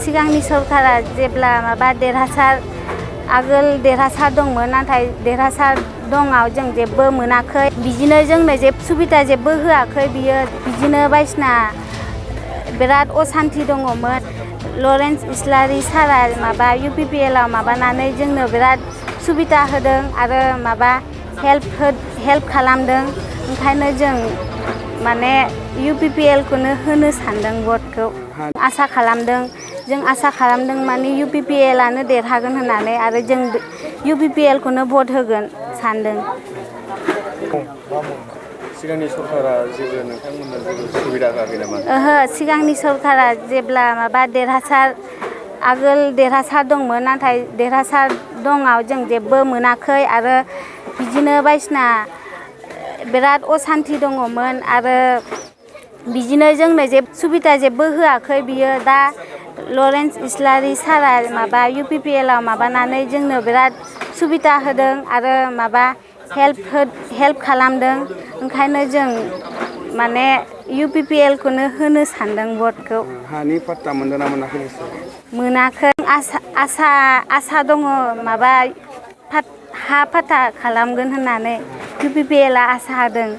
सिगांनि सरकारा जेब्ला माबा देरहासार आगोल देरहासार दंमोन नाथाय देरहासार दङाव जों जेबो मोनाखै बिदिनो जोंनो जेबो सुबिदा जेबो होआखै बियो बिदिनो बायसिना बिराद असान्ति दङमोन लरेन्स इस्लारि सारा माबा UPPL आव माबानानै जोंनो बिराद सुबिदा होदों आरो माबा हेल्प खालामदों ओंखायनो जों माने UPPL खौनो होनो सानदों भटखौ आसा खालामदों जों आसा खालामदों माने UPPL आनो देरहागोन होननानै आरो जों UPPL खौनो भट होगोन सानदों सिगांनि सरकारा जेबो नोंथांमोननो जेबो सुबिदा होआखै नामा ओहो सिगांनि सरकारा जेब्ला माबा देरहासार आगोल देरहासार दंमोन नाथाय देरहासार दङाव जों जेबो मोनाखै आरो बिदिनो बायसिना बिराद असान्ति दङमोन आरो बिदिनो जोंनो जेबो सुबिदा जेबो होआखै बियो दा लरेन्स इस्लारि सारा माबा UPPL आव माबानानै जोंनो बिराद सुबिदा होदों आरो माबा हेल्प खालामदों ओंखायनो जों माने UPPL खौनो होनो सानदों भटखौ हानि पाट्टा मोनदोंना मोनाखै नोंसोर मोनाखै आसा दङ माबा हा पाट्टा खालामगोन होननानै UPPL आ आसा होदों